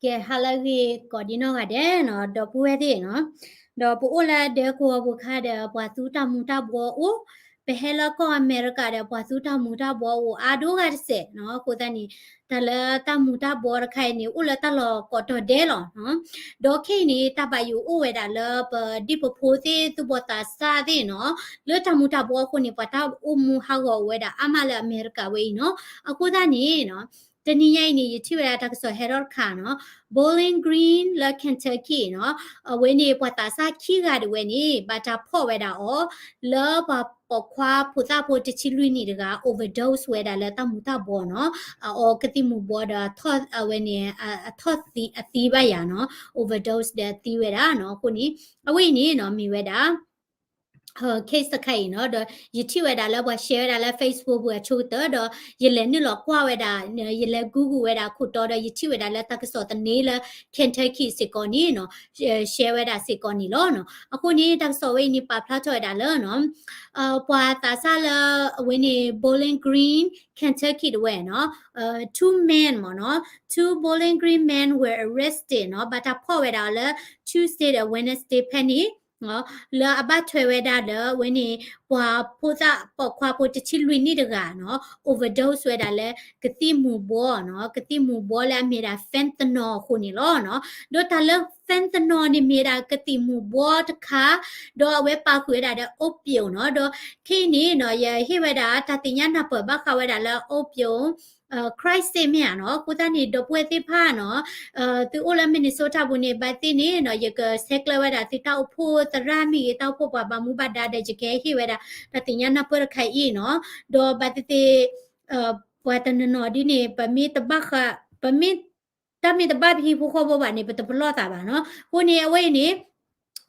ကဲ ဟါလၢအဂ့ၤကိးဒံနီၢ်ဂၤဒဲးနီၤ ဒီပုၢ်ဝဲၢ်သ့ၣ်နီၤ, ဒီးပအိၣ်လၢဒဲကဝီၤပူၤခါဒီး ပှၤသူတၢ်မူၤတၢ်ဘှီအိၣ်, ပဟဲလၢကီၢ်အမဲရကၤဒီး ပှၤသူတၢ်မူၤတၢ်ဘှီအိၣ်အါဒိၣ်ဂၤတစဲးနီၤ. အဃိသတးန့ၣ် တၢ်လၢတၢ်မူၤတၢ်ဘှီတခါအံၤန့ၣ် အိၣ်လၢတၢ်လီၢ်ကိးတီၤဒဲးလီၤနီၤ. ဒီးခဲအံၤန့ၣ် တၢ်ဘၣ်ယိၣ်အိၣ်ဝဲဒၣ်လၢပဒံၣ်ပဖိသ့ၣ် သူၣ်ဘီၣ်သးစၢ်သ့ၣ်နီၤ, လၢတၢ်မူၤတၢ်ဘှီအဃိန့ၣ် ပှၤတၢ်အိၣ်မူဟးဂီၤအိၣ်ဝဲဒၣ်အါမးလၢအမဲရကၤဝဲအံၤနီၤ. အဃိသတးန့ၣ်နီၤ တနံၤညါအံၤန့ၣ် ယထံၣ်ဝဲဒၣ်တၢ်ကစီၣ်ဟဲထီၣ်တခါနီၤ, Bowling Green လၢ Kentucky နီၤ, အဝဲန့ၣ်ပှၤသးစၢ်ခံဂၤဒၣ်ဝဲန့ၣ် ဘၣ်တၢ်ဖီၣ်ဝဲဒၣ်အီၤ လၢပှၤပိာ်ခွါဖိသၣ်ဖိတဆံလွံၢ်နံၣ်တဂၤ overdose ဝဲဒၣ်လၢတၢ်မူၤတၢ်ဘှီနီၤ, အအီကသံၣ်မူၤဘှီဒီး အဝဲန့ၣ် အထီၣ်သံအသံဘၣ်ယၤနီၤ, overdose ဒီးသံဝဲဒၣ်နီၤ. အဃိန့ၣ် အဝဲအံၤန့ၣ်နီၤ မ့ၢ်ဝဲဒၣ် case တခါအံၤနီၤ, ဒီးယထံၣ်ဝဲဒၣ်လၢပှၤ share ဝဲဒၣ်လၢ Facebook ပူၤအဆိကတၢၢ်, ဒီးယလဲၤနုာ်လီၤကွၢ်ဝဲဒၣ်, ယလဲၤ Google ဝဲဒၣ်ခိၣ်တီဒီး ယထံၣ်ဝဲဒၣ်လၢတၢ်ကစီၣ်သန့လၢ Kentucky စ့ၢ်ကီးန့ၣ်နီၤ, share ဝဲဒၣ်စ့ၢ်ကီးန့ၣ်လီၤနီၤ. အဃိန့ၣ် တၢ်ကစီၣ်ဝဲအံၤန့ၣ် ပာ်ဖျါထီၣ်ဝဲဒၣ်လၢနီၤ ပှၤသးစၢ်လၢအဝဲန့ၣ် Bowling Green Kentucky တဝဲနီၤ, two men မ့ၢ်နီၤ, two Bowling Green men were arrested နီၤ, ဘၣ်တၢ်ဖီၣ်ဝဲဒၣ်အီၤလၢ Tuesday ဒီး Wednesday ဖဲန့ၣ် လၢအဘၣ်ထွဲဝဲဒၣ်ဒီးအဝဲန့ၣ် ပှၤဖိသၣ်ပိာ်ခွါဖိတဆံလွံၢ်နံၣ်တဂၤနီၤ, overdose ဝဲဒၣ်လၢကသံၣ်မူၤဘှီနီၤ, ကသံၣ်မူၤဘှီလၢအမ့ၢ်ဒၣ် fentanyl အဃိန့ၣ်လီၤနီၤ. ဒီးတၢ်လၢ fentanyl န့ၣ်မ့ၢ်ဒၣ်ကသံၣ်မူၤဘှီတခါ, ဒီးအဝဲပာ်ဃုာ်ဝဲဒၣ်ဒီး opium နီၤ, ဒီးခဲအံၤန့ၣ်နီၤ ယဟ့ၣ်ဝဲဒၣ်တၢ်သ့ၣ်ညါနၢ်ပၢၢ်ဘၣ်ဃးဝဲဒၣ်လၢ opium crisis မ့ၢ်ဧါနီၤ. အဃိသတးန့ၣ် ဒီပုၢ်ဝဲၢ်သ့ၣ်တဖၣ်နီၤ, သုအိၣ်လၢ Minnesota ပူၤန့ၣ် ဘၣ်သ့ၣ်န့ၣ်နီၤ ယကဆဲးကျၢဝဲဒၣ်သုတၢ်အိၣ်ဖှိၣ်သရၣ်မ့ၢ်ဂ့ၤ တၢ်အိၣ်ဖှိၣ်ပှၤဘၣ်မူဘၣ်ဒါဒီး ယကဟဲဟ့ၣ်ဝဲဒၣ်တၢ်သ့ၣ်ညါနၢ်ပၢၢ်တခါအံၤနီၤ, ဒီးဘၣ်သ့ၣ်သ့ၣ် ပှၤတနီၤနီၤဒ်န့ၣ် ပမ့ၢ်တဘၣ်ဃး, ပမ့ၢ် တၢ်မ့ၢ်တဘၣ်ပဟံၣ်ဖိဃီဖိဘၣ်န့ၣ် ပတပလီၢ်သးဘၣ်နီၤ. အဃိန့ၣ် အဝဲအံၤန့ၣ်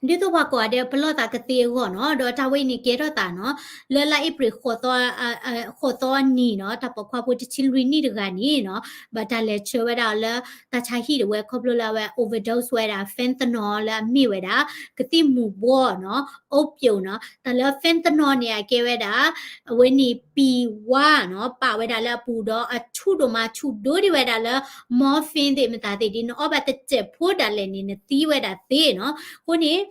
ဒ်သိးပှၤကိးဂၤဒဲးပလီၢ်သးကသ့အဂီၢ်နီၤ, ဒီးတၢ်ဝဲအံၤန့ၣ်ကဲထီၣ်သးနီၤ, လၢလါအ့ဖြ့ၣ် ဃိးသီနံၤနီၤ, တၢ်ပိာ်ခွါဖိတဆံလွံၢ်နံၣ်တဂၤန့ၣ်နီၤ, ဘၣ်တၢ်လဲၤဆှၢဝဲဒၣ်အီၤလၢတၢ်ဆါဟံၣ်တဝဲ ခီဖျိလၢအဝဲ overdose ဝဲဒၣ် fentanyl လၢအမ့ၢ်ဝဲဒၣ် ကသံၣ်မူၤဘှီနီၤ, opium နီၤ. တၢ်လၢ fentanyl န့ၣ် အကဲဝဲဒၣ် အဝဲန့ၣ်ပံၤဝါနီၤ, ပာ်ဝဲဒၣ်လၢအပူၤဒီးအဆူၣ်ဒိၣ်မး ဆူၣ်ဒိၣ်ဒံးဝဲဒၣ်လၢ morphine သ့ၣ်မတၤသ့ၣ်ဒ် နအီၣ်ဘၣ်တစဲးဖိဒၣ်လဲာ်န့ၣ် နသံဝဲဒၣ်သ့နီၤ. အဃိန့ၣ်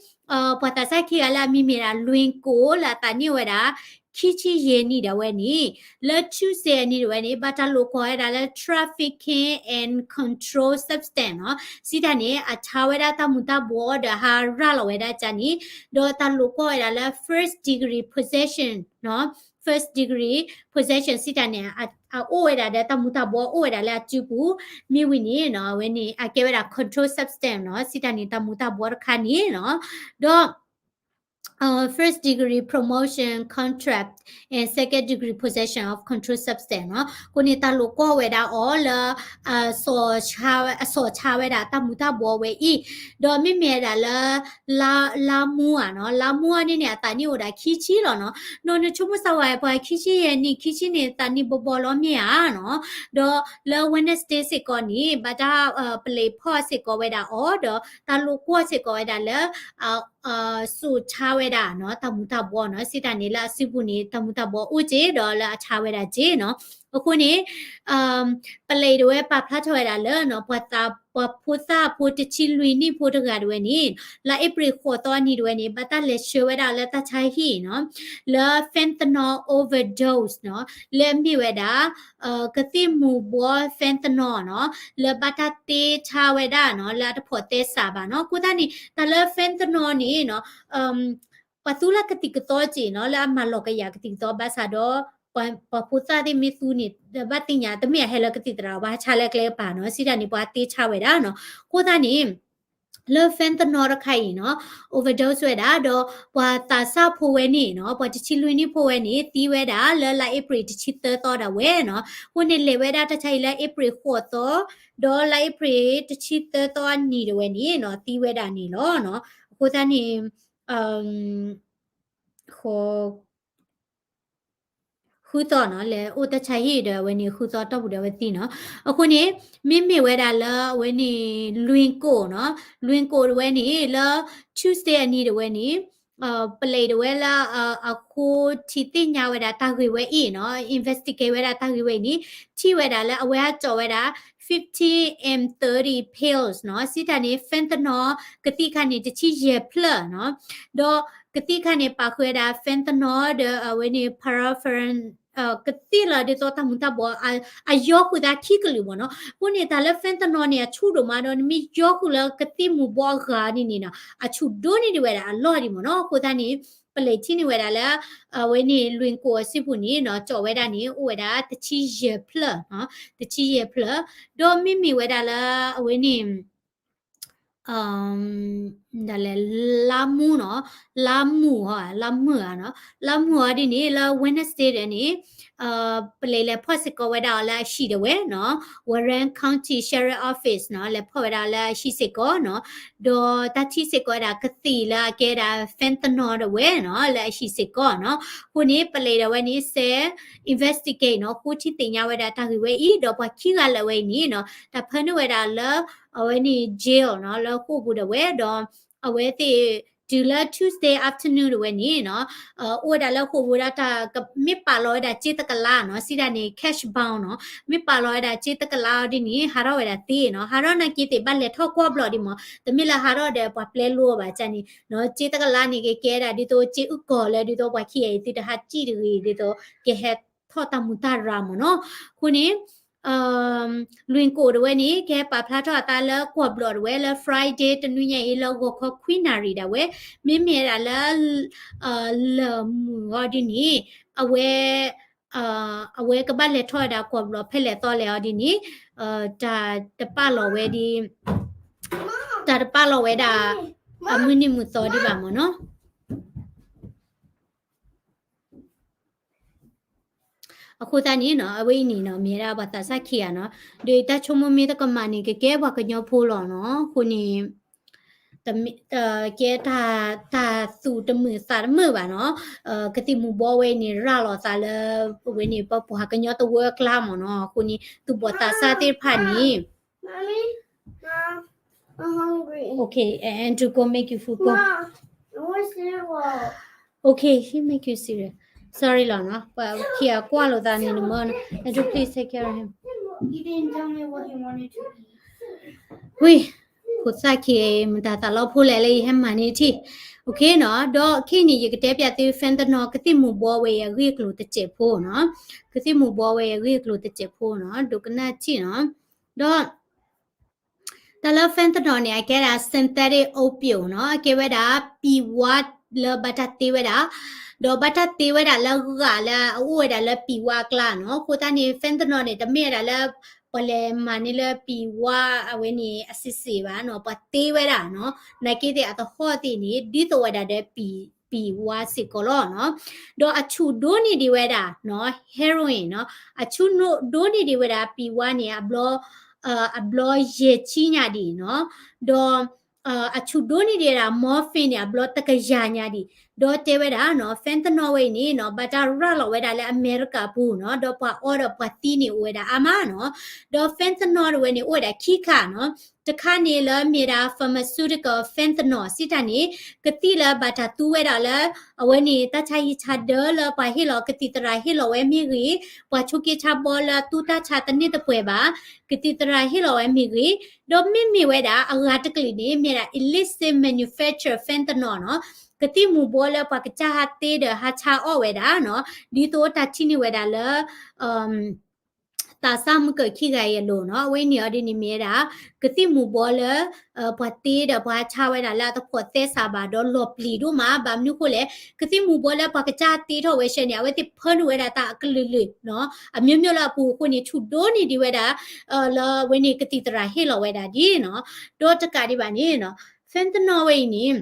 ပှၤသးစၢ်ခံဂၤလၢအမံၤမ့ၢ်ဒၣ် လွံၢ်ကိၣ် လၢအသးနံၣ်အိၣ်ဝဲဒၣ် ခံဆံယဲၢ်နံၣ်ဒၣ်ဝဲန့ၣ်, လၢ Tuesday အနံၤဒၣ်ဝဲန့ၣ် ဘၣ်တၢ်လိာ်ကွီၢ်ဝဲဒၣ်လၢ trafficking and controlled substance နီၤ, စံးတၢ်န့ၣ် အဆါဝဲဒၣ်တၢ်မူၤတၢ်ဘှီဒီးဟးရၤလီၤဝဲဒၣ်ကန့ၣ်, ဒီးတၢ်လိာ်ကွီၢ်ဝဲဒၣ်လၢ first degree possession နီၤ, first degree possession စံးတၢ်န့ၣ် အအိၣ်ဝဲဒၣ်ဒီးတၢ်မူၤတၢ်ဘှီအိၣ်ဝဲဒၣ်လၢအစုပူၤ, မ့ၢ်ဝံၤန့ၣ်နီၤ အဝဲန့ၣ် အကဲဝဲဒၣ် controlled substance နီၤ, စံးတၢ်န့ၣ် တၢ်မူၤတၢ်ဘှီတခါန့ၣ်နီၤ, ဒီး first degree promotion contract and second degree possession of controlled substance နီၤ. အဃိန့ၣ် တၢ်လိာ်ကွီၢ်ဝဲဒၣ်အီၤလၢ အစီၣ်ဆါဝဲဒၣ်တၢ်မူၤတၢ်ဘှီဝဲအံၤ, ဒီးမ့မ့ၢ်ဝဲဒၣ်လၢ လါမူအၤနီၤ, လါမူအၤန့ၣ်န့ၣ် အသးနံၣ်အိၣ်ဒၣ်ခံဆံလီၤနီၤ. နီၤ နဆိကမိၣ်စၢ်ဝဲ ပှၤခံဆံယဲၢ်နံၣ် ခံဆံန့ၣ် သးနံၣ်ဘီဘီလီၤမ့ၢ်ဧါနီၤ. ဒီးလၢ Wednesday စ့ၢ်ကီးန့ၣ် ဘၣ်တၢ်ပလံးဖီၣ်စ့ၢ်ကီးဝဲဒၣ်အီၤ ဒီးတၢ်လိာ်ကွီၢ်စ့ၢ်ကီးဝဲဒၣ်လၢ စိာ်ဆါဝဲဒၣ်နီၤ တၢ်မူၤတၢ်ဘှီနီၤ, စံးတၢ်န့ၣ်လၢအစုပူၤန့ၣ် တၢ်မူၤတၢ်ဘှီအိၣ်က့ၤ ဒီးလၢအဆါဝဲဒၣ်က့ၤနီၤ. အဃိန့ၣ် ပလံးတဝဲပာ်ဖျါထီၣ်ဝဲဒၣ်လၢနီၤ ပှၤသး ပှၤဖိသၣ်ဖိတဆံလွံၢ်နံၣ်ဖိတဂၤတဝဲန့ၣ် လါအ့ဖြ့ၣ်ဃိးသီအနံၤတဝဲန့ၣ် ဘၣ်တၢ်လဲၤဆှၢဝဲဒၣ်လၢတၢ်ဆါဟံၣ်နီၤ လၢ fentanyl overdose နီၤ လၢအမ့ၢ်ဝဲဒၣ် ကသံၣ်မူၤဘှီ fentanyl နီၤ လၢဘၣ်တၢ်တ့ထါဝဲဒၣ်နီၤ လၢအတဖိးသဲစးဘၣ်နီၤ. အဃိသတးန့ၣ် တၢ်လၢ fentanyl န့ၣ်နီၤ ပှၤသူလၢကသံၣ်ကသီက့ၤနီၤ လၢအမၤလီၤကယၤကသံၣ်ကသီဘၣ်ဆၣ်ဒီး ပှၤဖိသၣ်သ့ၣ်မ့ၢ်သူန့ၣ် ဘၣ်သ့ၣ်ညါ တမ့ၢ်အဟဲလၢကသံၣ်သရၣ် ပှၤဆါလၢကျဲကပၤနီၤ စံးတၢ်န့ၣ် ပှၤတ့ထါဝဲဒၣ်နီၤ. အဃိသတးန့ၣ် လၢ fentanyl တခါအံၤနီၤ overdose ဝဲဒၣ် ဒီးပှၤသးစၢ်ဖိဝဲန့ၣ်နီၤ ပှၤတဆံလွံၢ်နံၣ်ဖိဝဲန့ၣ် သံဝဲဒၣ်လၢလါအ့ဖြ့ၣ်တဆံသၢသီဒၣ်ဝဲနီၤ. အဃိန့ၣ်လဲၤဝဲဒၣ်တၢ်ဆါအံၤလၢအ့ဖြ့ၣ်ဃိးသီ ဒီးလါအ့ဖြ့ၣ်တဆံသၢသီအနံၤဒၣ်ဝဲန့ၣ်နီၤ သံဝဲဒၣ်န့ၣ်လီၤနီၤ. အဃိသတးန့ၣ် ဃုသီနီၤ လဲၤအိၣ်တၢ်ဆါဟံၣ်ဒီးအဝဲန့ၣ် ဃုသီတီၢ်ပူၤဒီးအဝဲသံနီၤ. အဃိန့ၣ် မ့မ့ၢ်ဝဲဒၣ်လၢအဝဲန့ၣ် လွံၢ်ကိၣ်နီၤ လွံၢ်ကိၣ်တဝဲန့ၣ် လၢ Tuesday အနံၤဒၣ်ဝဲန့ၣ် ပလံးတဝဲလၢ အဃိထံၣ်သ့ၣ်ညါဝဲဒၣ်တၢ်ဂ့ၢ်ဝဲအံၤနီၤ, investigate ဝဲဒၣ်တၢ်ဂ့ၢ်ဝဲအံၤန့ၣ် ထံၣ်ဝဲဒၣ်လၢအဝဲဟးကၠီၣ်ဝဲဒၣ် fifteen M thirty pills နီၤ, စံးတၢ်န့ၣ် fentanyl ကသံၣ်ခါန့ၣ် တဆံယဲၢ်ဖျၢၣ်နီၤ, ဒီးကသံၣ်ခါန့ၣ် ပာ်ဃုာ်ဝဲဒၣ် fentanyl ဒီးအဝဲန့ၣ် paraffin ကသံၣ်လီၤဒ်သိးတၢ်မူၤတၢ်ဘှီး အယီဃုာ်သးခံကလုာ်မ့ၢ်နီၤ. အဃိန့ၣ် တၢ်လၢ fentanyl န့ၣ် အဆူၣ်ဒိၣ်မးဒီး နမ့ၢ်ယီဃုာ်လၢကသံၣ်မူၤဘှီးအဂၤဒ်န့ၣ်နီၤ အဆူၣ်ဒိၣ်န့ၢ်ဒံးဝဲဒၣ်အလီၢ်ဒံးမ့ၢ်နီၤ. အဃိသတးန့ၣ် ပလံးထံၣ်န့ၢ်ဝဲဒၣ်လၢ အဝဲန့ၣ် လွံၢ်ကိာ်အစုပူၤန့ၣ်နီၤ ကၠီၣ်ဝဲဒၣ်န့ၣ် အိၣ်ဝဲဒၣ်တဆံယဲၢ်ဖျၢၣ်, တဆံယဲၢ်ဖျၢၣ်, ဒီးမ့မ့ၢ်ဝဲဒၣ်လၢ အဝဲန့ၣ် ဒ်လဲၣ် လါမူနီၤ, လါမူၤဟီ လါမုၢ်ဧါနီၤ, လါမုၢ်အီၤဒ်န့ၣ် လၢ Wednesday ဒီးန့ၣ် ပလံးလဲၤဖီၣ်စ့ၢ်ကီးဝဲဒၣ်အီၤလၢအဟံၣ်ဒၣ်ဝဲနီၤ, Warren County Sheriff Office နီၤ, လဲၤဖီၣ်ဝဲဒၣ်အီၤလၢအဟံၣ်စ့ၢ်ကီးနီၤ, ဒီးတၢ်ထံၣ်စ့ၢ်ကီးဝဲဒၣ်ကသံၣ်လၢအကဲဒၣ် fentanyl ဒၣ်ဝဲနီၤ လၢအဟံၣ်စ့ၢ်ကီးနီၤ. အဃိန့ၣ် ပလံးဒၣ်ဝဲန့ၣ် စဲး investigate နီၤ, ဃိထံၣ်သ့ၣ်ညါဝဲဒၣ်တၢ်ဂ့ၢ်ဝဲအံၤ, ဒီးပှၤခံဂၤလၢာ်ဝဲအံၤန့ၣ်နီၤ တၢ်ဖၢနုာ်ဝဲဒၣ်လၢ အဝဲန့ၣ် jail နီၤ, လၢဃိာ်ပူၤဒၣ်ဝဲ, ဒီးအဝဲသ့ၣ် တုၤလၢ Tuesday afternoon ဒၣ်ဝဲန့ၣ်နီၤ အိၣ်ဝဲဒၣ်လၢဃိာ်ပူၤဒီးတၢ် မ့ၢ်ပာ်လီၤဝဲဒၣ်စ့တကလးနီၤ, စံးဒၣ်န့ၣ် cash bond နီၤ, မ့ၢ်ပာ်လီၤဝဲဒၣ်စ့တကလးအီၤဒ်န့ၣ် ဟးထီၣ်ဝဲဒၣ်သ့နီၤ, ဟးထီၣ်နာ်က့သ့ၣ်ဘၣ်လဲၤထီၣ်ကွၢ်ဘျီၣ်ဒံးမး, တမ့ၢ်လၢဟးထီၣ်ဒီးပှၤပျဲလိအီၤဘၣ်န့ၣ်နီၤ, စ့တကလးန့ၣ် ကကဲဒၣ်ဒ်သိးစ့အုၣ်ကီၤလၢဒ်သိးပှၤခံဂၤအံၤသုတဟးစံၣ်တဂ့ၤ ဒ်သိးကဟဲထီၣ်တၢ်မူၤတၢ်ရၤမ့ၢ်နီၤ. အဃိန့ၣ် လွံၢ်ကိာ်ဒၣ်ဝဲန့ၣ် ကဟဲပာ်ဖျါထီၣ်အသးလၢကွၢ်ဘျီၣ်ဒၣ်ဝဲလၢ Friday တနွံညါအံၤလၢဂီၤခီခွံနၣ်ရံၣ်ဒၣ်ဝဲ, မ့မ့ၢ်ဒၣ်လၢ လၢာ်မုၢ်အီၤဒ်န့ၣ် အဝဲ အဝဲကဘၣ်လဲၤထီၣ်ဝဲဒၣ်ကွၢ်ဘျီၣ်ဖဲလဲၣ်သီလဲၣ်အီၤဒ်န့ၣ် တၢ်တပာ်လီၤဝဲဒၣ် တၢ်တပာ်လီၤဝဲဒၣ် အမုၢ်နံၤမုၢ်သီဒံးဘၣ်မ့ၢ်နီၤ. အဃိသတးန့ၣ်နီၤ အဝဲအံၤန့ၣ်နီၤ မ့ၢ်ဝဲဒၣ်ပှၤသးစၢ်ခံဂၤနီၤ, ဒီးတၢ်ဆိကမိၣ်မ့ၢ်တကမၣ်န့ၣ် ကကဲပှၤကညီဖိလီၤနီၤ. အဃိန့ၣ် ကဲတၢ်သူၣ်တမုာ်သးတမုာ်ဘၣ်နီၤ, ကသံၣ်မူၤဘှီးဝဲအံၤန့ၣ် ရၤလီၤသးလၢ အဝဲန့ၣ် ပပှၤကညီတဝၢအကျါမ့ၢ်နီၤ. အဃိန့ၣ် သူၣ်ဘီၣ်သးစၢ်သ့ၣ်တဖၣ်န့ၣ် Okay, Andrew, go make your food, go. Okay, he make you cereal. Sorry လီၤနီၤ, ပှၤခံဂၤကွၢ်လိာ်သးန့ၣ် နမၢနီၤ. Andrew, please take care of him. ဝံၤ ဖိသၣ်ခံဂၤအံၤ မတၤသးလီဖိလဲၣ်လၢယဟဲမၤန့ၢ်ထံၣ်. Okay နီၤ, ဒီးခဲအံၤန့ၣ် ယကတဲပျးသု fentanyl ကသံၣ်မူၤဘှီးဝဲအံၤအဂ့ၢ်အကျိၤတစဲးဖိနီၤ, ကသံၣ်မူၤဘှီးဝဲအံၤအဂ့ၢ်အကျိၤတစဲးဖိနီၤ, ဒိကနၣ်ထံၣ်နီၤ. ဒီး တၢ်လၢ fentanyl န့ၣ် အကဲဒၣ် synthetic opiate နီၤ, အကဲဝဲဒၣ် ပံၤဝါလၢဘၣ်တၢ်တ့ဝဲဒၣ်, ဒီးဘၣ်တၢ်တ့ဝဲဒၣ်လၢဂာ်လၢအအိၣ်ဝဲဒၣ်လၢပံၤဝါအကျါနီၤ. အဃိသတးန့ၣ် fentanyl န့ၣ် တမ့ၢ်ဝဲဒၣ်လၢ ပှၤလဲၤမၤန့ၢ်လၢပံၤဝါအဝဲန့ၣ်အစ့ၢ်စ့ၢ်ဘၣ်နီၤ, ပှၤတ့ဝဲဒၣ်နီၤ, နာ်က့သ့ၣ်အသဟီၣ်သ့ၣ်န့ၣ် ဒ်သိးဝဲဒၣ်ဒီးပံၤ ပံၤဝါစ့ၢ်ကီးလီၤနီၤ. ဒီးအဆူၣ်ဒိၣ်န့ၢ်ဒံးဝဲဒၣ်နီၤ heroin နီၤ, အဆူၣ်ဒိၣ်န့ၢ်ဒံးဝဲဒၣ်ပံၤဝါန့ၣ် အဘျီ အဘျီယဲၢ်ဆံညါဒံးနီၤ, ဒီး အဆူၣ်ဒိၣ်န့ၢ်ဒံးဝဲဒၣ် morphine န့ၣ် အဘျီတကယၤညါဒံး, ဒီးတဲဝဲဒၣ်နီၤ fentanyl ဝဲအံၤန့ၣ်နီၤ ဘၣ်တၢ်ရၤလီၤဝဲဒၣ်လၢအမဲရကၤပူၤနီၤ, ဒီးပှၤအီဒီးပှၤသံန့ၣ်အိၣ်ဝဲဒၣ်အါမးနီၤ, ဒီး fentanyl တဝဲန့ၣ် အိၣ်ဝဲဒၣ်ခံခါနီၤ, တခါန့ၣ်လၢမ့ၢ်ဒၣ် pharmaceutical fentanyl စံးတၢ်န့ၣ် ကသံၣ်လၢဘၣ်တၢ်သူဝဲဒၣ်လၢ အဝဲန့ၣ် တၢ်ဆါဟံၣ်ဆါဒၢလၢပှၤဟ့ၣ်လီၤကသံၣ်သရၣ်ဟ့ၣ်လီၤဝဲမ့ၢ်ဂ့ၤ, ပှၤဆိးက့ဆါဘီလၢအသူတၢ်ဆါတန့ၢ်တပှဲၤဘၣ်, ကသံၣ်သရၣ်ဟ့ၣ်လီၤဝဲမ့ၢ်ဂ့ၤ, ဒီးမ့မ့ၢ်ဝဲဒၣ်အဂၤတကလုာ်န့ၣ် မ့ၢ်ဒၣ် illicit manufacture fentanyl နီၤ, ကသံၣ်မူၤဘှီးလၢပှၤကစၢ်ဟးတ့ဒီးဟးဆါအီၣ်ဝဲဒၣ်နီၤ, ဒ်သိးတၢ်ထံၣ်န့ၢ်ဝဲဒၣ်လၢ သးစၢ်မုၢ်ကၢၢ်ခံဂၤအံၤအလိၤနီၤ, အဝဲန့ၣ်အီၤဒ်န့ၣ်မ့ၢ်ဝဲဒၣ် ကသံၣ်မူၤဘှီးလၢ ပှၤတ့ဒီးပှၤဟးဆါဝဲဒၣ်လၢအတဖိးသဲစးဘၣ်ဒီးလီၤပျံၤဒိၣ်မး, ဘၣ်မနုၤဃိလဲၣ်, ကသံၣ်မူၤဘှီးလၢပှၤကစၢ်တ့ထီၣ်ဝဲဆဲန့ၣ် အဝဲသ့ၣ်ဖၢနုာ်ဝဲဒၣ်တၢ်အကလုာ်လုာ်နီၤ, အမျိုးမျိုးလၢအပူၤအဃိန့ၣ် ဆူၣ်ဒိၣ်န့ၢ်ဒံးဝဲဒၣ် လၢအဝဲန့ၣ်ကသံၣ်သရၣ်ဟ့ၣ်လီၤဝဲဒၣ်ဒ်နီၤ, ဒီးတကးဒံးဘၣ်န့ၣ်နီၤ, fentanyl ဝဲအံၤန့ၣ်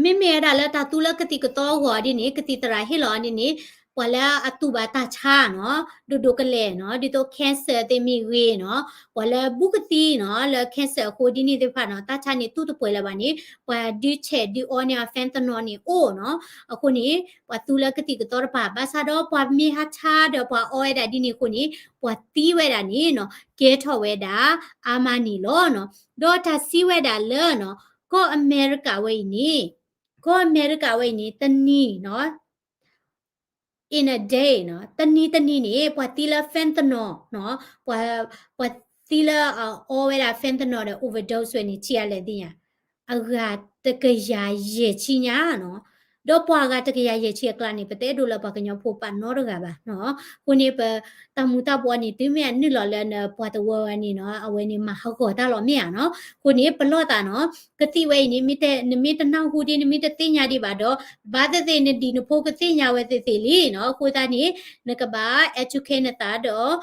မ့မ့ၢ်ဝဲဒၣ်လၢတၢ်သူလၢကသံၣ်ကသီအဂီၢ်ဒ်န့ၣ် ကသံၣ်သရၣ်ဟ့ၣ်လီၤဒ်န့ၣ် ပှၤလၢအတူၢ်ဘၣ်တၢ်ဆါနီၤ ဒိၣ်ဒိၣ်ကလဲာ်နီၤ ဒ်သိး cancer သ့ၣ်မ့ၢ်ဂ့ၤနီၤ ပှၤလၢဘူးကသံနီၤ လၢ cancer အဃိဒ်န့ၣ်သ့ၣ်တဖၣ်နီၤ တၢ်ဆါန့ၣ်တူၢ်တပှဲၤလၢၤဘၣ်န့ၣ် ပှၤဒုးဆဲးဒုးအီန့ၢ်အီၤ fentanyl န့ၣ်အိၣ်နီၤ အဃိန့ၣ် ပှၤသူလၢကသံၣ်ကသီတဖၣ် ဘၣ်ဆၣ်ဒီးပှၤမ့ၢ်ဟးဆါဒီးပှၤအီဝဲဒၣ်ဒ်န့ၣ်အဃိန့ၣ် ပှၤသံဝဲဒၣ်န့ၣ်နီၤ ကဲထီၣ်ဝဲဒၣ်အါမးန့ၣ်လီၤနီၤ ဒီးတၢ်စံးဝဲဒၣ်လၢနီၤ ကီၢ်အမဲရကၤဝဲအံၤန့ၣ် ကီၢ်အမဲရကၤဝဲအံၤန့ၣ် တနံၤနီၤ in a day နီၤ တနံၤတနံၤန့ၣ် ပှၤသံလၢ fentanyl နီၤ ပှၤ ပှၤသံလၢအအီဝဲဒၣ် fentanyl ဒီး overdose ဝဲန့ၣ် ထံၣ်အါလဲၣ်သ့ၣ်ညါ အဂၤတကယၤယဲၢ်ဆံညါနီၤ ဒီးပှၤအဂၤတကယၤယဲၢ်ဆံအကျါန့ၣ် ပတအဲၣ်ဒိးလၢပှၤကညီဖိပာ်နီတဂၤဘၣ်နီၤ အဃိန့ၣ် ပတၢ်မူၤတၢ်ဘှီန့ၣ် တုၤမ့ၢ်အနုာ်လီၤလၢနပှၤတဝၢဝဲန့ၣ်နီၤ အဝဲန့ၣ်မၤဟးဂီၤတၢ်လီၤမ့ၢ်ဧါနီၤ အဃိန့ၣ် ပလီၢ်သးနီၤ ကသံၣ်ဝဲအံၤန့ၣ် မ့ၢ်တ နမ့ၢ်တနၢ်ဟူဒ် နမ့ၢ်တသ့ၣ်ညါဒံးဘၣ်ဒီး ဘၣ်သ့ၣ်သ့ၣ်နဒံးနဖိကသ့ၣ်ညါဝဲသ့ၣ်သ့ၣ်လံနီၤ အဃိသတးန့ၣ် နကဘၣ် educate နသးဒီး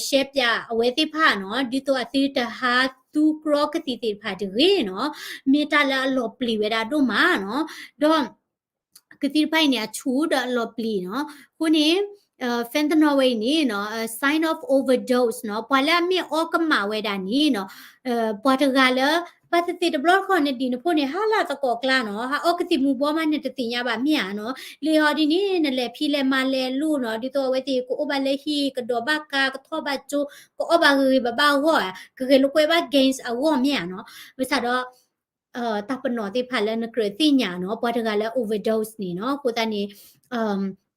ရှဲပၠးအဝဲသ့ၣ်တဖၣ်နီၤ ဒ်သိးအသုတဟးသူကြီကသံၣ်သ့ၣ်တဖၣ်တဂ့ၤနီၤ မ့ၢ်တၢ်လၢအလီၤပျံၤဝဲဒၣ်ဒိၣ်မးနီၤ ဒီး ကသံၣ်တဖၣ်အံၤန့ၣ် အဆူၣ်ဒီးအလီၤပျံၤနီၤ အဃိန့ၣ် fentanyl ဝဲအံၤန့ၣ်နီၤ sign of overdose နီၤ ပှၤလၢအမ့ၢ်အီကမၣ်ဝဲဒၣ်န့ၣ်နီၤ ပှၤတဂၤလၢ ဘၣ်သ့ၣ်သ့ၣ်တဘျီတခီၣ်နဒံးနဖိန့ၣ် ဟါလၢသကိးကျါနီၤ ဟးအီကသံၣ်မူၤဘှီမး နတသ့ၣ်ညါဘၣ်မ့ၢ်ဧါနီၤ လံာ်ဟီဒ်န့ၣ် နလဲၤဖံးလဲၤမၤလဲၤလိၣ်နီၤ ဒ်သိးအဝဲသ့ၣ်ကအိၣ်ဘၣ်လၢဟံၣ် ကဒိးဘၣ်ကါ ကထီၣ်ဘၣ်ကၠိ ကအီၣ်ဘၣ်ဂ့ၤဂ့ၤဘၣ်ဘၣ်အဂီၢ်ဧါ ကဂဲၤလိာ်ကွဲဘၣ် gangs အဂီၢ်မ့ၢ်ဧါနီၤ ဘၣ်ဆၣ်ဒီး တၢ်ပနီၣ်သ့ၣ်တဖၣ်လၢနကြၢးသ့ၣ်ညါနီၤ ပှၤတဂၤလၢ overdose န့ၣ်နီၤ အဃိသတးန့ၣ်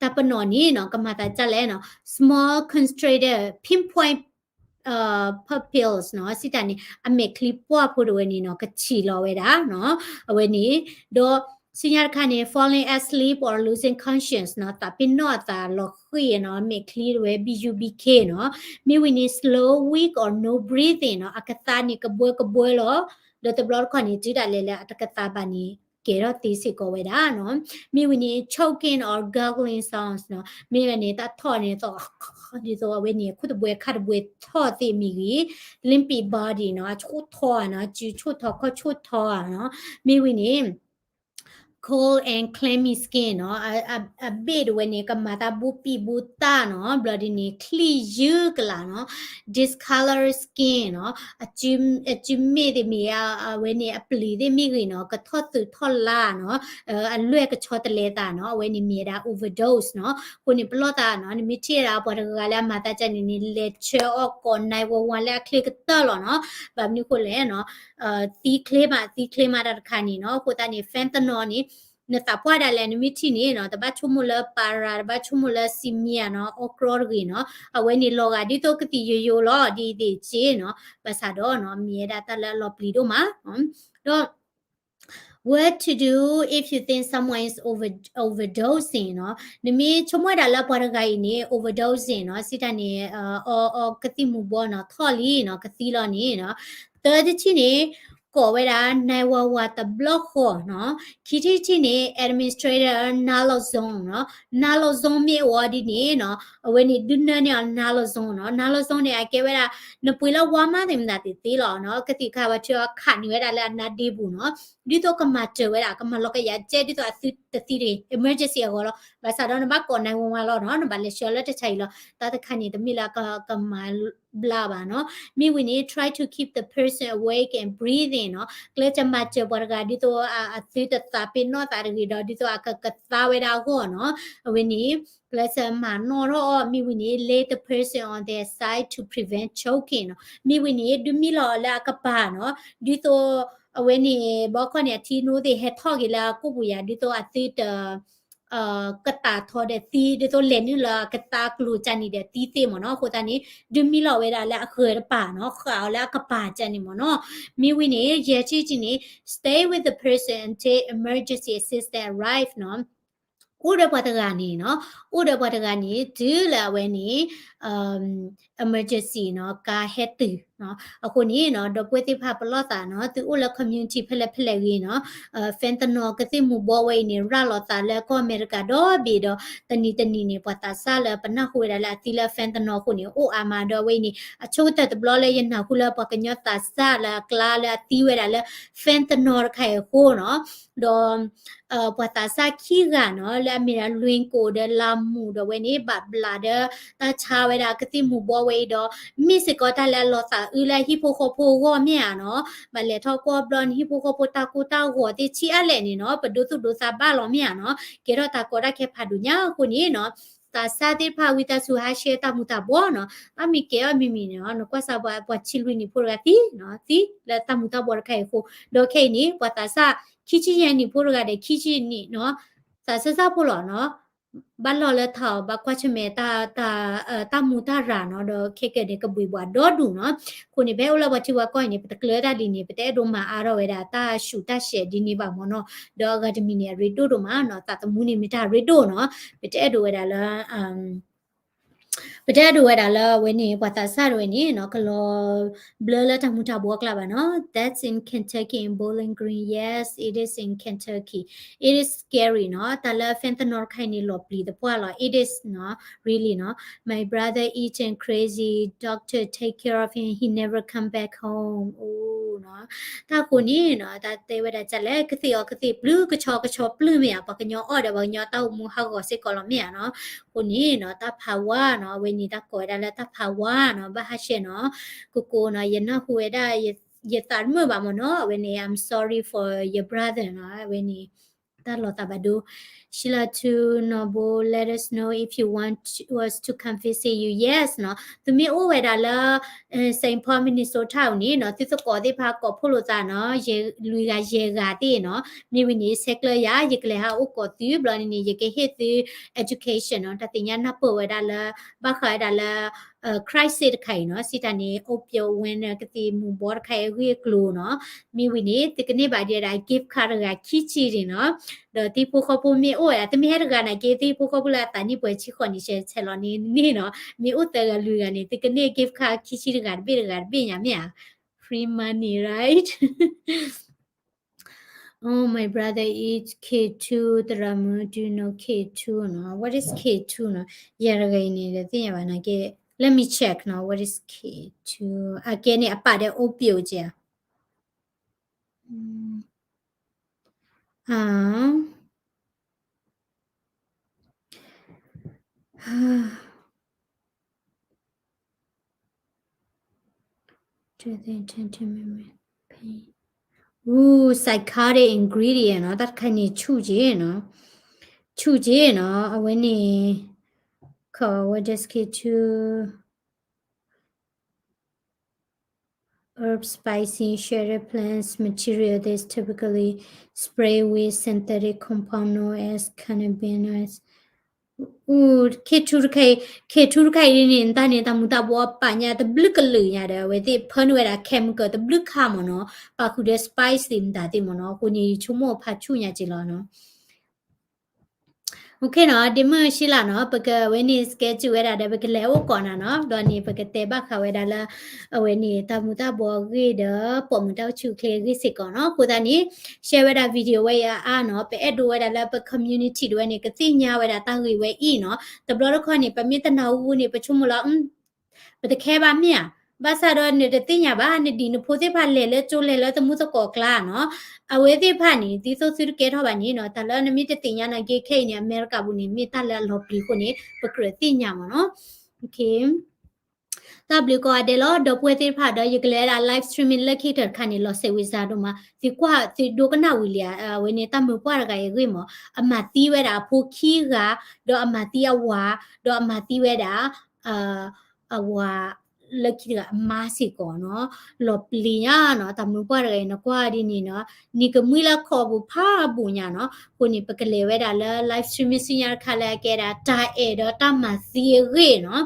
တၢ်ပနီၣ်န့ၣ်နီၤ ကမၤသးဒ်လဲၣ်နီၤ small concentrated pinpoint pupils နီၤ စံးတၢ်န့ၣ် အမဲာ်ချံပှၢ်ဖိတဝဲန့ၣ်နီၤ ကထံၣ်လီၤဝဲဒၣ်နီၤ အဝဲန့ၣ် ဒီး ဆူညါတခါန့ၣ် falling asleep or losing conscience နီၤ သးပ့ၤနီၣ်အသးလီၤဃံၤနီၤ မဲာ်ချံတဝဲ B U B K နီၤ မ့ၢ်ဝံၤန့ၣ် slow, weak or no breathing နီၤ အကသါန့ၣ်ကဘှၢကဘှၢလီၤ ဒီးတဘျီတခီၣ်န့ၣ် တုၤဒၣ်လဲာ်လၢအတကသါဘၣ်န့ၣ် ကဲထီၣ်သ့စ့ၢ်ကီးဝဲဒၣ်နီၤ မ့ၢ်ဝံၤန့ၣ် choking or gargling sounds နီၤ မ့ၢ်ဝဲန့ၣ် တၢ်ထီၣ်န့ၣ်သိး ဒ်သိးအဝဲန့ၣ် ခိၣ်တဘှဲခါတဘှဲထီၣ်သ့ၣ်မ့ၢ်ဂ့ၤ limpid body နီၤ အဆူၣ်ထီၣ်ဧါနီၤ စုဆူၣ်ထီၣ်ခီၣ်ဆူၣ်ထီၣ်ဧါနီၤ မ့ၢ်ဝံၤန့ၣ် cold and clammy skin နီၤ အဘ့ၣ်တဝဲန့ၣ် ကမၤသးဘူးပံာ်ဘူးတၢ်နီၤ ဘျီဒ်န့ၣ် ချံၣ်ယုၢ်ကလာ်နီၤ discolored skin နီၤ အစုမ့ၣ်သ့ၣ်မ့ၢ် အဝဲန့ၣ်အပျံၤသ့ၣ်မ့ၢ်ဂ့ၤနီၤ ကထီၣ်သုးထီၣ်လါနီၤ အလွဲၢ်ကဆီတလဲသးနီၤ အဝဲန့ၣ်မ့ၢ်ဝဲဒၣ် overdose နီၤ အဃိန့ၣ်ပလီၢ်သးနီၤ နမ့ၢ်ထံၣ်ဝဲဒၣ်ပှၤတဂၤလၢအမၤသးဒ်န့ၣ်န့ၣ် လဲၤဆှၢအီၤကိး nine one one လၢအချ့ကတၢၢ်လီၤနီၤ ဘၣ်မနုၤအဃိလဲၣ်နီၤ သံချ့မး သံချ့မးတၢ်တခါန့ၣ်နီၤ အဃိသတးန့ၣ် fentanyl န့ၣ် နသးပှၢ်ဒၣ်လဲာ် နမ့ၢ်ထံၣ်န့ၣ်နီၤ တဘၣ်ဆိကမိၣ်လၢ para တဘၣ်ဆိကမိၣ်လၢ စံမံယါနီၤ အီကြီတဂ့ၤနီၤ အဝဲန့ၣ်လီၤဂာ်ဒ်သိးကသံၣ်ယိယိလီၤ ဒ်အံၤသ့ၣ်က့နီၤ ဘၣ်ဆၣ်ဒီးနီၤ မ့ၢ်ဝဲဒၣ်တၢ်လၢအလီၤပျံၤဒိၣ်မး ဒီး what to do if you think someone is over overdosing နီၤ နမ့ၢ်ဆိကမိၣ်ဝဲဒၣ်လၢပှၤတဂၤအံၤန့ၣ် overdosing နီၤ စံးတၢ်န့ၣ် အီအီကသံၣ်မူၤဘှီနီၤ ထီၣ်လံနီၤ ကသံလီၤန့ၣ်နီၤ သၢထံၣ်န့ၣ် ကိးဝဲဒၣ် nine one one တဘျီဃီနီၤ ခံထံၣ်တထံၣ်န့ၣ် administer naloxone နီၤ naloxone မ့ၢ်အိၣ်ဒ်န့ၣ်နီၤ အဝဲန့ၣ်ဒုးနၢန့ၢ်အီၤ naloxone နီၤ naloxone န့ၣ် အကဲဝဲဒၣ် နပှ့ၤလၢဝါမးသ့ၣ်မတၤသ့ၣ်သ့လီၤနီၤ ကသံၣ်ခါဝဲထၢအီၤခးန့ၢ်ဝဲဒၣ်လၢအနါဒ့ပူၤနီၤ ဒ်သိးကမၤစၢၤဝဲဒၣ် ကမၤလီၤကယၤကဲ ဒ်သိးအသုတသံတဂ့ၤ emergency အဂီၢ်လီၤ ဘၣ်ဆၣ်ဒီးနဘၣ်ကိး nine one one လီၤနီၤ နဘၣ်လဲၤဆှၢလၢတၢ်ဆါဟံၣ်လီၤ တၢ်တခါန့ၣ် တမ့ၢ်လၢကမၤဘျါဘၣ်နီၤ မ့ၢ်ဝံၤန့ၣ် try to keep the person awake and breathing နီၤ ကျဲးစၢးမၤစၢၤပှၤတဂၤ ဒ်သိးအသုတသးပ့ၤနီၣ်သးတဂ့ၤဒီး ဒ်သိးအကကသါဝဲဒၣ်အဂီၢ်နီၤ အဝဲန့ၣ် ကျဲးစၢးမၤနီၣ်ထီၣ်အီၤ မ့ၢ်ဝံၤန့ၣ် lay the person on their side to prevent choking နီၤ မ့ၢ်ဝံၤန့ၣ် ဒုးမံလီၤအီၤလၢအကပၤနီၤ ဒ်သိး အဝဲန့ၣ် ဘီခီန့ၣ် အထံနိသ့ၣ်ဟဲထီၣ်က့ၤလၢအကိာ်ပူၤယၤ ဒ်သိးအသုတ ကတၢ်ထီဒီးသံ ဒ်သိးလဲၤနုာ်လၢအကသါကျိၤကန့ၣ်ဒီးသံသ့ၣ်မ့ၢ်နီၤ အဃိသတးန့ၣ် ဒုးမံလီၤဝဲဒၣ်လၢအဃၢၤတပၤနီၤ ဃာ်အီၤလၢအကပၤကန့ၣ်မ့ၢ်နီၤ မ့ၢ်ဝံၤန့ၣ် ယဲၢ်ထံၣ်တထံၣ်န့ၣ် stay with the person until emergency assistance arrive နီၤ အိၣ်ဒီးပှၤတဂၤန့ၣ်နီၤ အိၣ်ဒီးပှၤတဂၤန့ၣ် တုၤလၢအဝဲန့ၣ် emergency နီၤ ကါဟဲတုၤနီၤ အဃိန့ၣ်နီၤ ဒီပုၢ်ဝဲၢ်သ့ၣ်တဖၣ်ပလီၢ်သးနီၤ သုအိၣ်လၢ community ဖဲလဲၣ်ဖဲလဲၣ်ဂ့ၤနီၤ fentanyl ကသံၣ်မူၤဘှီဝဲအံၤန့ၣ် ရၤလီၤသးလၢကီၢ်အမဲရကၤဒီဘ့ၣ်ဒီး တနံၤတနံၤန့ၣ် ပှၤသးစၢ်လၢပနၢ်ဟူဝဲဒၣ်လၢအသံလၢ fentanyl အဃိန့ၣ် အိၣ်အါမးဒီးအဝဲအံၤန့ၣ် အဆိကတၢၢ်တဘျီလၢယနၢ်ဟူလၢပှၤကညီသးစၢ်လၢအကျါလၢအသံဝဲဒၣ်လၢ fentanyl တခါအံၤအဃိနီၤ ဒီး ပှၤသးစၢ်ခံဂၤနီၤ လၢအမ့ၢ်ဒၣ် လွံၢ်ကိၣ်ဒီးလါမူးဒီးဝဲန့ၣ် ဘၣ်ဘျးဒီး တၢ်ဆါဝဲဒၣ်ကသံၣ်မူၤဘှီဝဲအံၤဒီး မ့ၢ်စ့ၢ်ကီးတၢ်လၢအလီၤသးအုးလၢအဟံၣ်ဖိဃီဖိအဂီၢ်မ့ၢ်ဧါနီၤ ဘၣ်လဲၤထီၣ်ကွၢ်ဘျီန့ၣ် ဟံၣ်ဖိဃီဖိတၢ်ကိၢ်တၢ်ဂီၤသ့ၣ်ဆံးအါလဲၣ်န့ၣ်နီၤ ပဒိသူၣ်ဒိသးဘၣ်လီၤမ့ၢ်ဧါနီၤ ကဲထီၣ်တၢ်ကီတၢ်ခဲဖးဒိၣ်ညါအဃိန့ၣ်နီၤ သးစၢ်သ့ၣ်တဖၣ်ဝံသးစူၤဟးဆှဲတၢ်မူၤတၢ်ဘှီနီၤ ဘၣ်မ့ၢ်ကဲအီၤမ့မ့ၢ်န့ၣ်နီၤ နကွၢ်စၢ်ပှၤ ပှၤဆံးလွံၢ်နံၣ်ဖိတဂၤသံနီၤ သံလၢတၢ်မူၤတၢ်ဘှီတခါအံၤအဃိ ဒီးခဲအံၤန့ၣ် ပှၤသးစၢ် ခံဆံယဲၢ်နံၣ်ဖိတဂၤဒီး ခံဆံနံၣ်နီၤ, သးစၢ်စၢ်ဖိလီၤနီၤ, ဘၣ်လီၢ်လၢထးအီၤ ဘၣ်ကွၢ်ဆၢၣ်မဲာ်တၢ် တၢ်မူတၢ်ရၤနီၤ, ဒီးခဲကနံၣ်န့ၣ် ကဘှံးပှၤဒီဒူၣ်နီၤ. အဃိန့ၣ် ဖဲအိၣ်လၢပှၤထံပှၤကီၢ်အံၤန့ၣ် ပတကျၢၤတၢ်ဒ်န့ၣ် ပတအဲၣ်ဒိးမၤအါထီၣ်ဝဲဒၣ်တၢ်ဆူးတၢ်ဆဲးဒ်န့ၣ်ဘၣ်မ့ၢ်နီၤ, ဒီးအဂၤတမံၤန့ၣ် အရ့ဒိၣ်ဒိၣ်မးနီၤ, သးသမူန့ၣ်မ့ၢ်တၢ်ရ့ဒိၣ်နီၤ, ပတအဲၣ်ဒိးဝဲဒၣ်လၢ ပတအဲၣ်ဒိးဝဲဒၣ်လၢအဝဲန့ၣ် ပှၤသးစၢ်တဝဲန့ၣ်နီၤ ကလီၤဘျၢလၢတၢ်မူၤတၢ်ဘှီအကျါဘၣ်နီၤ. That's in Kentucky in Bowling Green. Yes, it is in Kentucky. It is scary နီၤ. တၢ်လၢ fentanyl တခါအံၤန့ၣ် လီၤပျံၤသပှၢ်လီၤ. It is နီၤ, really နီၤ. My brother eating crazy. Doctor take care of him. He never come back home. အိၣ်နီၤ. တၢ်အဃိန့ၣ်နီၤ တၢ်တဲဝဲဒၣ်ဒ်လဲၣ် ကသ့ၣ်အီၤကသ့ၣ်ပျုၢ် ကဆီကဆီပျုၢ်မ့ၢ်ဧါ, ပှၤကညီအီၣ်ဒီးပှၤကညီတၢ်အိၣ်မူဟးဂီၤစ့ၢ်ကီးလီၤမ့ၢ်ဧါနီၤ. အဃိန့ၣ်နီၤ တၢ်ဖးဝါနီၤ အဝဲန့ၣ်တၢ်ကိးဝဲဒၣ်လၢတၢ်ဖးဝါနီၤ, ဘၣ်ဟးဆှဲးနီၤ, ကိကိနီၤ ယနၢ်ဟူဝဲဒၣ် ယသးတမုာ်ဘၣ်မ့ၢ်နီၤ, အဝဲန့ၣ် I'm sorry for your brother နီၤ, အဝဲန့ၣ် တၢ်လီၤသးဘၣ်ဒိ Sheila to Noble, let us know if you want us to come visit you. Yes နီၤ, သုမ့ၢ်အိၣ်ဝဲဒၣ်လၢ Saint Paul Minnesota အံၤန့ၣ်နီၤ, သုသကိးသ့ၣ်တဖၣ်ကိးဖှိၣ်လိာ်သးနီၤ, ယဲလွံၢ်ဂၤယဲၢ်ဂၤသ့ၣ်နီၤ, မ့ၢ်ဝံၤန့ၣ် ဆဲးကျၢယၤ ယကလဲၤဟးအိၣ်ကိးသု ဘျီန့ၣ်န့ၣ် ယကဟ့ၣ်သု education နီၤ, တၢ်သ့ၣ်ညါနၢ်ပၢၢ်ဝဲဒၣ်လၢ ဘၣ်ဃးဝဲဒၣ်လၢ crisis တခါအံၤနီၤ, စံးတၢ်န့ၣ် opioid winner ကသံၣ်မူၤဘှီတခါအံၤအဂ့ၢ်အကျိၤနီၤ, မ့ၢ်ဝံၤန့ၣ် သုကန့ၢ်ဘၣ်ဒံးဝဲဒၣ် gift card တဂၤခံဆံန့ၣ်နီၤ, ဒီးသံဖိဃီဖိမ့ၢ်အိၣ်ဝဲဒၣ် သုမ့ၢ်ဟဲတဂၤနာ်က့ သံဖိဃီဖိလၢအသးနံၣ်ပှဲၤဆံဃိးန့ၣ် ဆဲးဆဲးလီၤန့ၣ်န့ၣ်နီၤ, မ့ၢ်အိၣ်သၢဂၤလွံၢ်ဂၤန့ၣ် သုကန့ၢ် gift card ခံဆံတဂၤတဘ့ၣ်တဂၤတဘ့ၣ်ညါမ့ၢ်ဧါ, free money, right? Oh, my brother is K two သရၣ်မုၣ်, do you know K two နီၤ? What is K two နီၤ? ယၤတဂၤအံၤန့ၣ် တသ့ၣ်ညါဘၣ်နာ်က့, let me check နီၤ, what is K two? အကဲန့ၣ် အပာ်ဒီး opioid က့ဧါ. Ooh, psychotic ingredient နီၤ, တၢ်တခါန့ၣ် ဆူၣ်က့နီၤ, ဆူၣ်က့နီၤ, အဝဲန့ၣ် called, what is K two? Herb, spicy, shredded plants, material that is typically sprayed with synthetic compound known as cannabinoids. K two တခါအံၤ, K two တခါအံၤန့ၣ် တၢ်န့ၣ် တၢ်မူၤတၢ်ဘှီပာ်ညါ တဘျုးကလုာ်ညါဒီး အဝဲသ့ၣ်ဖၢနုာ်ဝဲဒၣ် chemical တဘျုးခါမ့ၢ်နီၤ, ပာ်ဃုာ်ဒီး spice သ့ၣ်မတၤသ့ၣ်မ့ၢ်နီၤ, အဃိန့ၣ် ယဆိကမိၣ်ဖးဆူၣ်ညါက့လီၤနီၤ. Okay နီၤ, ဒ့မုၣ်ရှံလးနီၤ, ပကဝဲန့ၣ် schedule ဝဲဒၣ်ဒီး ပကလဲၤအိၣ်ကိးနၤနီၤ, ဘျီန့ၣ် ပကတဲဘၣ်ဃးဝဲဒၣ်လၢ အဝဲန့ၣ် တၢ်မူၤတၢ်ဘှီအဂ့ၢ်ဒီး ပိာ်မုၣ်တၢ်အိၣ်ဆူၣ်အိၣ်ချ့အဂ့ၢ်စ့ၢ်ကီးနီၤ. အဃိသတးန့ၣ် share ဝဲဒၣ် video ဝဲအံၤအါအါနီၤ, ပအဲၣ်ဒိးဝဲဒၣ်လၢပ community တဝဲန့ၣ် ကသ့ၣ်ညါဝဲဒၣ်တၢ်ဂ့ၢ်ဝဲအံၤနီၤ. တဘျီတခီၣ်န့ၣ် ပမ့ၢ်တနၢ်ဟူန့ၣ် ပဆိကမိၣ်လီၤ ပတခဲဘၣ်မ့ၢ်ဧါ, ဘၣ်ဆၣ်ဒီးနတသ့ၣ်ညါဘၣ်, နဒံၣ်နဖိသ့ၣ်တဖၣ်လဲၤလၢကၠိလဲၤလၢသမူသကိးကျါနီၤ, အဝဲသ့ၣ်တဖၣ်န့ၣ် ဒ်သိးသုတကဲထီၣ်ဘၣ်န့ၣ်နီၤ, တၢ်လၢနမ့ၢ်တသ့ၣ်ညါနာ်က့ ခဲအံၤန့ၣ် အမဲရကၤပူၤန့ၣ် မ့ၢ်တၢ်လၢအလီၤပျံၤအဃိန့ၣ် ပကြၢးသ့ၣ်ညါမ့ၢ်နီၤ. တၢ်ဘျုးကိးဂၤဒဲးလီၤ, ဒီပုၢ်ဝဲၢ်သ့ၣ်တဖၣ်ဒီး ယကလဲၤဝဲဒၣ် live streaming လၢခံကတၢၢ်တခါန့ၣ် လီၤစဲးဝံၤစါဒိၣ်မး, သုကွၢ် သုဒိကနၣ်ဝံၤလံဧါ, အဝဲန့ၣ် တၢ်မုာ်ပှၢ်တဂၤအံၤအဂ့ၢ်မ့ၢ်, အမၤသံဝဲဒၣ်အဖိခံဂၤ, ဒီးအမၤသံအဝၤ, ဒီးအမၤသံဝဲဒၣ် အဝၤ လၢခံတဂၤအမါစ့ၢ်ကီးနီၤ, လီၤပျံၤညါနီၤ, တၢ်မုာ်ပှၢ်တဂၤအံၤ နကွၢ်ဒ်န့ၣ်နီၤ, နံၤကမှံလၢခီပူၤဖးဘူးညါနီၤ, အဃိန့ၣ် ပကလဲၤဝဲဒၣ်လၢ live streaming ဆူညါတခါလၢအကဲဒၣ် တၢ်အဲၣ်ဒီးတၢ်မၤသံအဂ့ၢ်နီၤ,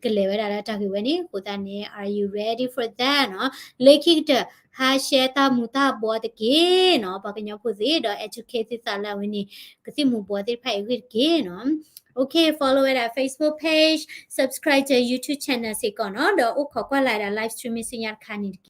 ပကလဲၤဝဲဒၣ်လၢတၢ်ဂ့ၢ်ဝဲန့ၣ်, အဃိသတးန့ၣ် are you ready for that နီၤ, လၢခံကတၢၢ် ဟါရှဲတၢ်မူၤတၢ်ဘှီတက့ၢ်နီၤ, ပှၤကညီဖိသ့ၣ်ဒီး educate သုသးလၢအဝဲန့ၣ် ကသံၣ်မူၤဘှီသ့ၣ်တဖၣ်အံၤအဂ့ၢ်တက့ၢ်နီၤ. Okay, follow ဝဲဒၣ် Facebook page, subscribe to YouTube channel စ့ၢ်ကီးနီၤ, ဒီးအိၣ်ခိးကွၢ်လၢ်ဒၣ် live streaming ဆူညါတခါန့ၣ်တက့ၢ်.